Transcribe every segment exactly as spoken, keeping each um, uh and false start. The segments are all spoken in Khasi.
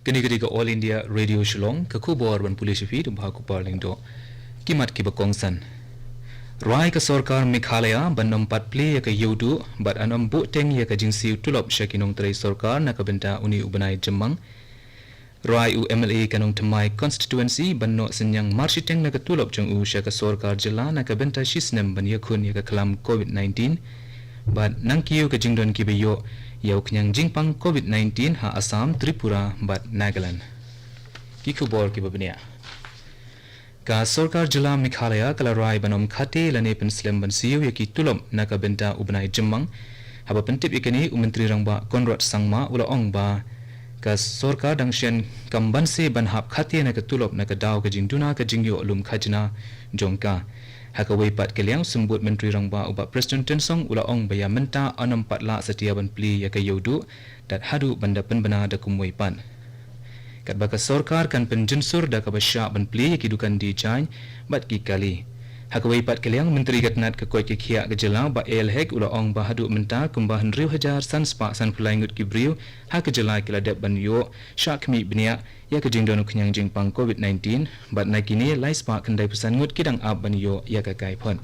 Kane ka dei ka All India Radio Shillong, ka khubor ban pule sha phi da u Bah Kupar Lyngdoh. Ki mat kiba kongsan. Rai ka sorkar Meghalaya ban ym pat plie ïa ka ïewduh bad ban ym buhteng ïa ka jingsiew tulop sha ki nongtrei sorkar na ka bynta une u bnai Jymmang. Rai u M L A ka Nongthymmai Constituency ban noh synñiang marshiteng na ka tulop jong u sha ka sorkar jylla na ka bynta shisnem ban ïakhun ïa ka khlam COVID nineteen. Bad nangkiew ka jingdon kiba ïoh ïa u khñiang jingpang COVID nineteen ha Assam, Tripura bad Nagaland. Ki khubor kiba bniah. Ka sorkar jylla Meghalaya ka la rai ban ym khate lane pynslem ban siew ïa ki tulop na ka bynta u bnai Jymmang. Haba pyntip ïa kane, u Myntri Rangbah Conrad Sangma u la ong ba ka sorkar dang shen kam banse ban hap khate na ka tulop na ka daw ka jingduna ka jingïoh lum khajna jong ka. Ha kawei pat ka liang, u Symbud Myntri Rangbah u Bah Prestone Tynsong u la ong ba ïa mynta yn ym pat lah satia ban plie ïa ka ïewduh, dat haduh ban da pynbna da kumwei pat. Katba ka sorkar kan pynjynsur da kaba shah ban plie ïa ki dukan die jaiñ bad ki kali. Ha kawei pat ka liang, Myntri ka tnat ka koit ka khiah ka jylla Bah A L Hek u la ong ba haduh mynta kumba hynriew hajar san spah sanphew lai ngut ki briew ha ka jylla ki la dep ban ïoh shah khmih bniah ïa ka jingdon u khñiang jingpang COVID nineteen, bad na kine lai spah khyndai phew san ngut ki dang ap ban ïoh ïa ka kaiphod.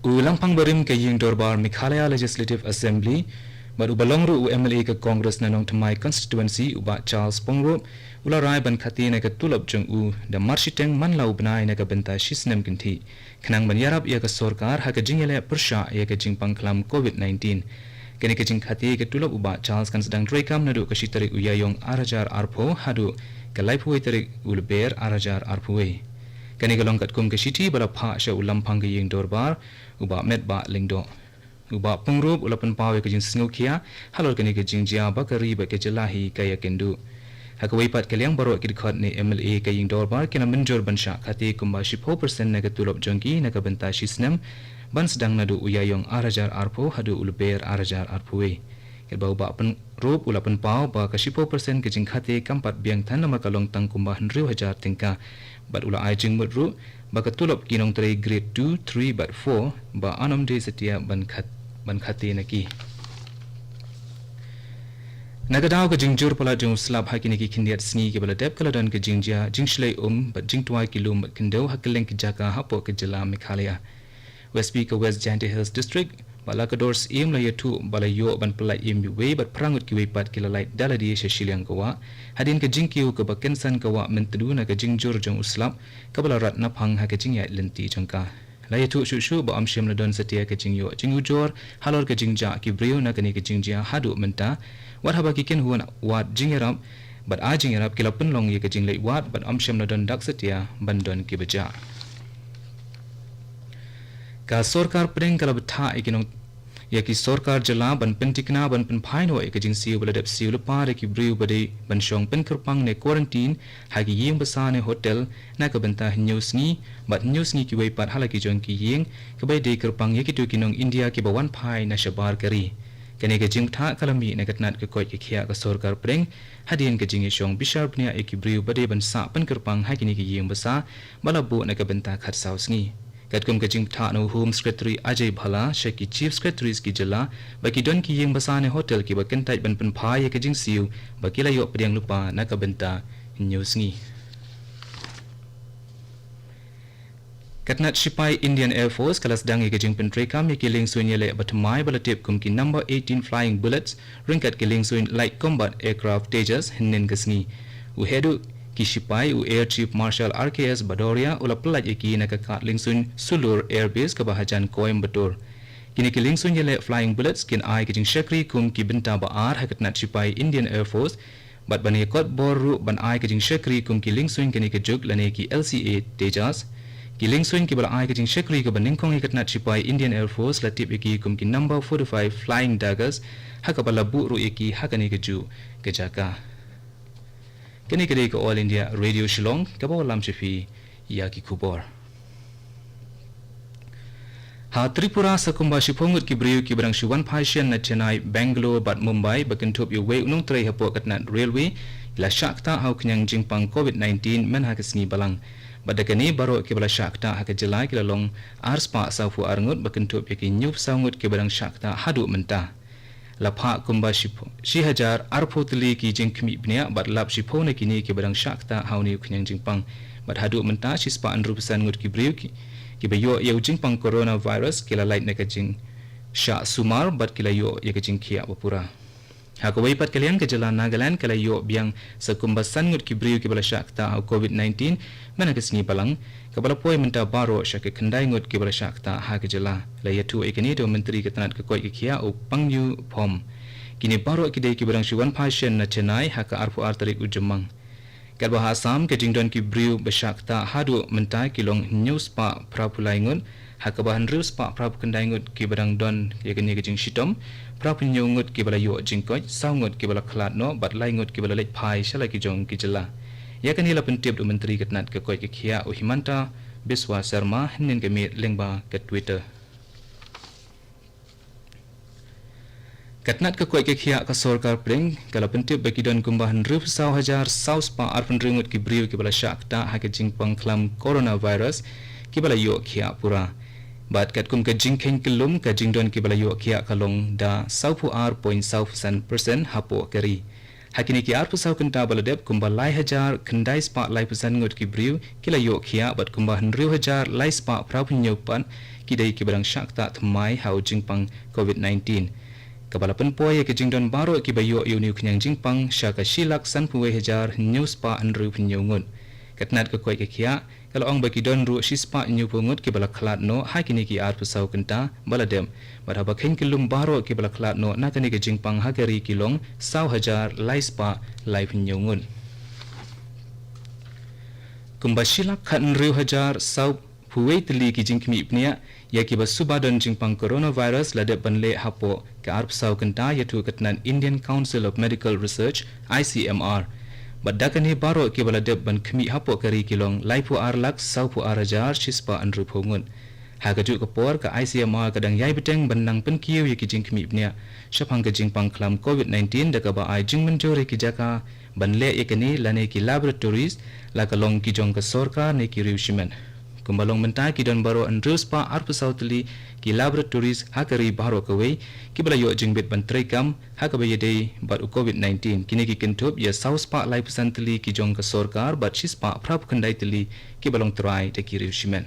U Langphang barim ka Ïing Dorbar Meghalaya Legislative Assembly bad uba long ruh u M L A ka Congress na Nongthymmai Constituency, u Bah Charles Pyngrope, u la rai ban khate na ka tulop jong u da marshiteng man la u bnai na ka bynta shisnem kynthih, khnang ban ïarap ïa ka sorkar ha ka jingïaleh pyrshah ïa ka jingpang khlam COVID nineteen. Kane ka jingkhate ka tulop u Bah Charles kan sdang treikam naduh ka shi tarik u Ïaïong ar hajar arphew haduh ka laiphew wei tarik u Lber ar hajar arphew wei. Kane ka long katkum ka shithi ba la phah sha u Langphang ka Ïing Dorbar, u Bah Metbah Lyngdoh. U Bah Pyngrope u la pynpaw ïa ka jingsngewkhia halor kane ka jingjia ba ka ri bad ka jylla hi ka ïakynduh. Ha kawei pat ka liang, baroh ki dkhot ne M L A ka Ïing Dorbar ki la mynjur ban shah khate kumba shiphew percent na ka tulop jong ki na ka bynta shisnem, ban sdang naduh u Ïaïong ar hajar arphew haduh u Lber ar hajar arphew wei. Katba u Bah Pyngrope u la pynpaw ba ka shiphew percent ka jingkhate kam pat biang than namar ka long tang kumba hynriew hajar tyngka. Bad u la ai jingmut ruh ba ka tulop ki nongtrei grade two, three bad four ba yn ym dei satia ban khat, ban khate na ki. Na ka daw ka jingjur palat jong u slap ha kine ki khyndiat sngi kiba la dep, ka la don ka jingjia jingshlei um bad jingtwai ki lum bad khyndew ha kylleng ki jaka hapoh ka jylla Meghalaya. U S P ka West Jaintia Hills District, Bah Lakador Syiem, la ïathuh ba la ïoh ban pyllait im iwei bad phra ngut kiwei pat ki la lait da lade sha shiliang ka wah hadien ka jingkiew kaba kynsan ka wah Myntdu na ka jingjur jong u slap kaba la rat naphang ha ka jingïaid lynti jong ka. La ïathuh shuh shuh ba ym shym la don satia ka jingïoh jingujor halor ka jingjah ki briew na kane ka jingjia haduh mynta, wat haba ki kynhun wad jingïarap bad ai jingïarap ki la pynlong ïa ka jingleit wad bad ym shym la don dak satia ban don kiba jah. Ka sorkar pdeng ka la bthah ïa ki nong, ïa ki sorkar jylla ban pynthikna ban pynphai noh ïa ka jingsiew ba la dep siew lypa da ki briew ba dei ban shong pynkyrpang ne quarantine ha ki ïing basa ne hotel na ka bynta hynñiew sngi bad hynñiew sngi kiwei pat ha la ki jong ki ïing, kaba dei kyrpang ïa kito ki nong India kiba wan phai na shabar ka ri. Kane ka jingbthah ka la mih na ka tnat ka koit ka khiah ka sorkar pdeng, hadien ka jingïashong bishar bniah ïa ki briew ba dei ban sah pynkyrpang ha kine ki ïing basa ba la buh na ka bynta khatsaw sngi. Katkum ka jingbthah na u Home Secretary Ajay Bhalla sha ki Chief Secretaries ki jylla ba ki don ki ïing basa ne hotel kiba kyntait ban pynphai ïa ka jingsiew ba ki la ïoh pdiang lypa na ka bynta hynñiew sngi. Ka tnat shipai Indian Air Force ka la sdang ïa ka jingpyntreikam ïa ki liengsuiñ ïaleh bathymmai ba la tip kum ki Number eighteen Flying Bullets, ryngkat ki liengsuiñ Light Combat Aircraft Tejas hynnin ka sngi. U heh duh ki shipai, u Air Chief Marshal R K S Bhadauria, u la pyllait ïa ki na ka kad liengsuiñ Sulur Air Base kaba hajan Coimbatore. Kine ki liengsuiñ ïaleh Flying Bullets kin ai ka jingshakri kum ki bynta ba ar ha ka tnat shipai Indian Air Force, bad ban ïakot bor ruh ban ai ka jingshakri kum ki liengsuiñ kane ka juk lane ki L C A Tejas. Ki liengsuiñ kiba la ai ka jingshakri kaba nyngkong ïa ka tnat shipai Indian Air Force la tip ïa ki kum ki Number forty-five Flying Daggers, ha kaba la buh ruh ïa ki ha kane kajuh ka jaka. Kane ka dei ka All India Radio Shillong, kaba wallam sha phi ïa ki khubor. Ha Tripura, sa kumba shiphew ngut ki briew kiba dang shu wan phai shen na Chennai, Bangalore bad Mumbai ba kynthup ïa uwei u nongtrei hapoh ka tnat railway, ki la shah ktah ha u khñiang jingpang COVID nineteen myn ha ka sngi Balang. Bad da kane, baroh kiba la shah ktah ha ka jylla ki la long ar spah sawphew ar ngut ba kynthup ïa ki hynñiewphew saw ngut kiba dang shah ktah haduh mynta. La phah kumba shiphew, shi hajar arphew tylli ki jingkhmih bniah bad lap shiphew na kine kiba dang shah ktah ha une u khñiang jingpang. Bad haduh mynta shispah hynriewphew san ngut ki briew ki, kiba ïoh ïa u jingpang coronavirus ki la lait na ka jingshah sumar bad ki la ïoh ïa ka jingkhiah ba pura. Ha kawei pat ka liang, ka jylla Nagaland ka la ïoh biang sa kumba san ngut ki briew kiba la shah ktah ha u covid nineteen mynta ka sngi Balang, kaba la poi mynta baroh sha ka khyndai ngut kiba la shah ktah ha ka jylla. La ïathuh ïa kane da u Myntri ka tnat ka koit ka khiah u Pangyu Phom. Kine baroh ki dei kiba dang shu wan phai shen na Chennai ha ka arphew ar tarik u Jymmang. Katba ha Assam, ka jingdon ki briew ba shah ktah haduh mynta ki long hynñiew spah phraphew lai ngut, ha kaba hynriew spah phraphew khyndai ngut kiba dang don ïa kane ka jingshitom, phraphew hynñiew ngut kiba la ïoh jingkoit, saw ngut kiba la khlad noh bad lai ngut kiba la leit phai sha la ki jong ki jylla. Ïa kane la pyntip da u Myntri ka tnat ka koit ka khiah u Himanta Biswa Sarma hynnin ka miet lyngba ka Twitter. Ka tnat ka koit ka khiah ka Sorkar Pdeng ka la pyntip ba ki don kumba hynriewphew saw hajar saw spah arphew hynriew ngut ki briew kiba la shah ktah ha ka jingpang khlam coronavirus kiba la ïoh khiah pura. Bad katkum ka jingkheiñ kyllum, ka jingdon kiba la ïoh khiah ka long da sawphew ar point saw san percent hapoh ka ri. Ha kine ki arphew saw kynta ba la dep, kumba lai hajar khyndai spah laiphew san ngut ki briew ki la ïoh khiah bad kumba hynriew hajar lai spah phraphew hynñiew pat ki dei kiba dang shah ktah thymmai ha u jingpang covid nineteen. Kaba la pynpoi ïa ka jingdon baroh kiba ïoh ïa une u khñiang jingpang sha ka shi lak sanphew wei hajar hynñiew spah hynriewphew hynñiew ngut. Ka tnat ka koit ka khiah ka la ong ba ki don ruh shi spah hynñiewphew ngut kiba la khlad noh ha kine ki arphew saw kynta ba la dep. Bad haba kheiñ kyllum baroh kiba la khlad noh na kane ka jingpang ha ka ri ki long saw hajar lai spah laiphew hynñiew ngut. Kumba shi lak khathynriew hajar sawphew wei tylli ki jingkhmih bniah ïa kiba suba don jingpang coronavirus la dep ban leh hapoh ka arphew saw kynta, ïathuh ka tnat Indian Council of Medical Research, I C M R. Bad da kane baroh kiba la dep ban khmih hapoh ka ri ki long laiphew ar lak sawphew ar hajar shi spah hynriewphew ngut. Ha kajuh ka por, ka I C M R ka dang ïai bteng ban nang pynkiew ïa ki jingkhmih bniah shaphang ka jingpang khlam covid nineteen da kaba ai jingmynjur ïa ki jaka ban leh ïa kane lane ki laboratories, la ka long ki jong ka sorkar ne ki riew shimet. Kumba long mynta, ki don baroh hynriew spah arphew saw tylli ki laboratories ha ka ri baroh kawei kiba la ïoh jingbit ban treikam ha kaba ïadei bad u covid nineteen. Kine ki kynthup ïa saw spah laiphew san tylli ki jong ka sorkar bad shi spah phraphew khyndai tylli kiba long trai da ki riew shimet.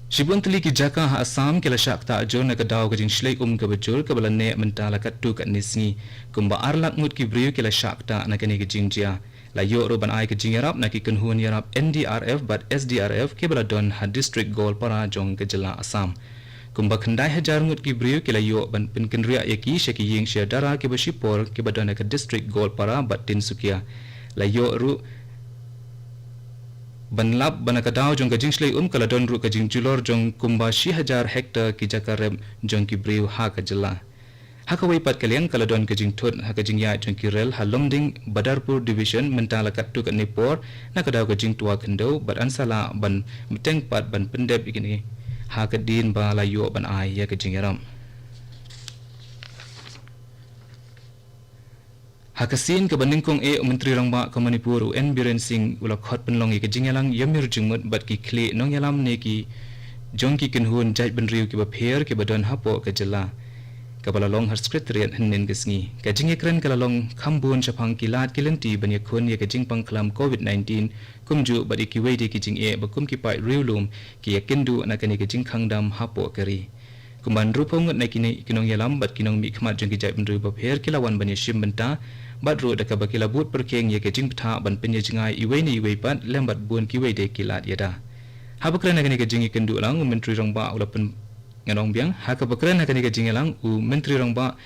Shibun tylli ki jaka ha Assam ki la shah ktah jur na ka daw ka jingshlei um kaba jur kaba la neh mynta la katto katne sngi. Kumba ar lak ngut ki briew ki la shah ktah na kane ka jingjia. La ïoh ruh ban ai ka jingïarap na ki kynhun ïarap N D R F bad S D R F kiba la don ha district Goalpara jong ka jylla Assam. Kumba khyndai hajar ngut ki briew ki la ïoh ban pynkynriah ïa ki sha ki ïing sha dara kiba shipor kiba don ha ka district Goalpara bad Tinsukia. La ïoh ruh ban lap ba na ka daw jong ka jingshlei um ka la don ruh ka jingjulor jong kumba shi hajar hektar ki jaka rep jong ki briew ha ka jylla. Ha kawei pat ka liang, ka la don ka jingthut ha ka jingïaid jong ki rel ha Lumding, Badarpur Division mynta la katto katne por na ka daw ka jingtwa khyndew bad yn sa lah ban bteng pat ban pyndep ïa kine ha ka dien ba la ïoh ban ai ïa ka jingïarap. Ha ka sien kaba nyngkong eh, u Myntri Rangbah ka Manipur u N Biren Singh u la khot pynlong ïa ka jingïalang ïamir jingmut bad ki khlieh nongïalam ne ki jong ki kynhun jaitbynriew kiba pher kiba don hapoh ka jylla, kaba la long ha Secretariat hynnin ka sngi. Ka jingïakren ka la long kham bun shaphang ki lad ki lynti ban ïakhun ïa ka jingpang khlam covid nineteen, kumjuh bad ïa kiwei de ki jingeh ba kum ki paid riewlum ki ïakynduh na kane ka jingkhang dam hapoh ka ri. Kumba hynriewphew ngut na kine ki nongïalam bad ki nongmihkhmat jong ki jaitbynriew bapher ki la wan ban ïashim bynta bad ruh da kaba ki la bud pyrkhing ïa ka jingbthah ban pynïajngai iwei na iwei pat lem bad bun kiwei de ki lad ïada. Haba kren ha kane ka jingïakynduh lang, u Myntri Rangbah u la pyn, ngan ong biang, ha kaba kren ha kane ka jingïalang, u Myntri Rangbah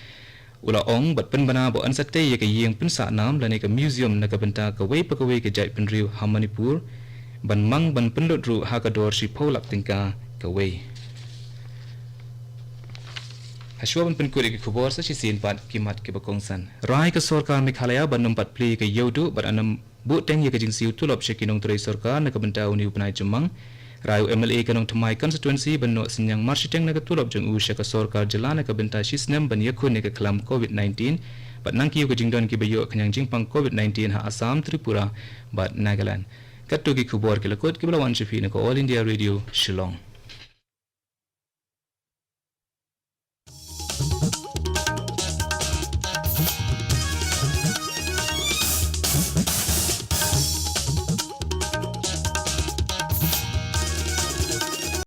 u la ong bad pynbna ba yn sa tei ïa ka ïing pynsah nam lane ka museum na ka bynta kawei pa kawei ka jaitbynriew ha Manipur, ban mang ban pynlut ruh ha ka dor shiphew lak tyngka kawei. Hashwa ban pynkut ïa ki khubor, sa shisien pat ki mat kiba kongsan. Rai ka sorkar Meghalaya ban ym pat plie ïa ka ïewduh bad yn ym buhteng ïa ka jingsiew tulop sha ki nongtrei sorkar na ka bynta une u bnai Jymmang. Rai u M L A ka Nongthymmai constituency ban noh synñiang marshiteng na ka tulop jong u sha ka sorkar jylla na ka bynta shisnem ban ïakhun ïa ka khlam covid nineteen. Bad nangkiew ka jingdon kiba ïoh khñiang jingpang covid nineteen ha Assam, Tripura bad Nagaland. Katto ki khubor ki la kut kiba la wan sha phi na ka All India Radio Shillong.